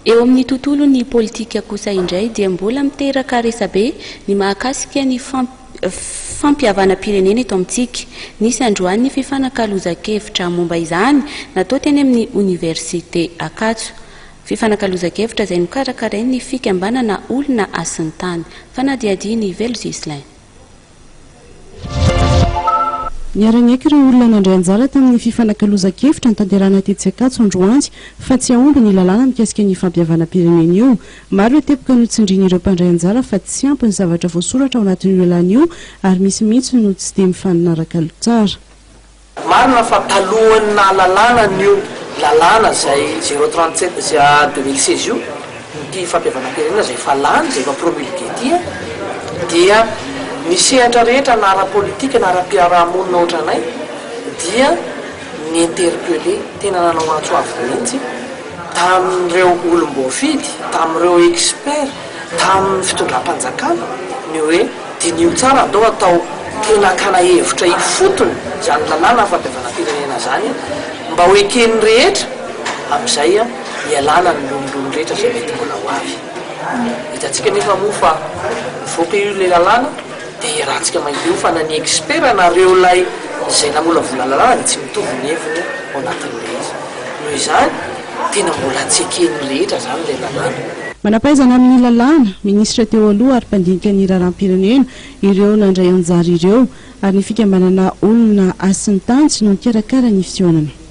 Eo amin'ny tontolon'ny politika kosa indray dia mbola miteraka resabe ny mahakasika ny fampihavanam-pirenena eto amintsika. Nisy androany ny fifanakalozan-kevitra momba izany natao teny amin'ny oniversite Ankatso. Fifanakalozan-kevitra izay nokarakarain'ny fikambanana Olona Hasin-tany. Fanadihadian'i Velo Ghislain. Niara-niaiky ireo olona nandray anjara tamin'ny fifanakalozan-kevitra notanterahina tetsy Ankatso androany fa tsy hahomby ny lalàna mikasika ny fampihavanam-pirenena io. Maro ireo teboka notsindrian'ireo mpandray anjara fa tsy ampy ny zavatra voasoratra ao anatin'io lalàna io ary misy mihitsy no tsy dia mifanaraka tsara. Marina fa talohan'ny nahalalana an'io lalàna izay zéro trente sept 2016 io, ity fampihavanam-pirenena izay efa lany, izay efa promulgué ity dia ny sehatra rehetra na ara-politika na ara-piaraha-monina ohatranay dia ni-interpeller, tena nanao antso avo mihitsy tamin'ireo olom-boafidy, tamin'ireo experts, tamin'ny fitondram-panjakana ny hoe Diniho tsara andao atao tena hakana hevitra ifotony izany lalàna fampihavanam-pirenena izany mba ho eken'ny rehetra amin'izay hialana ny lonilony rehetra izay mety mbola ho avy. Hitantsika anefa moa fa nivoaka io ilay lalàna dia iarahantsika mahita eo fa na ny expert na ireo ilay izay namolavola lalàna dia tsy mitovy ny heviny ao anatin'ilay izy. Noho izany tena mbola tsy eken'ny rehetra izany ilay lalàna. Manam-pahaizana amin'ny lalàna, minisitra teo aloha ary mpandinika ny raharaham-pirenena ireo nandray anjara ireo, ary ny fikambanana Olona Hasin'ny Tany no nikarakara ny fihaonana.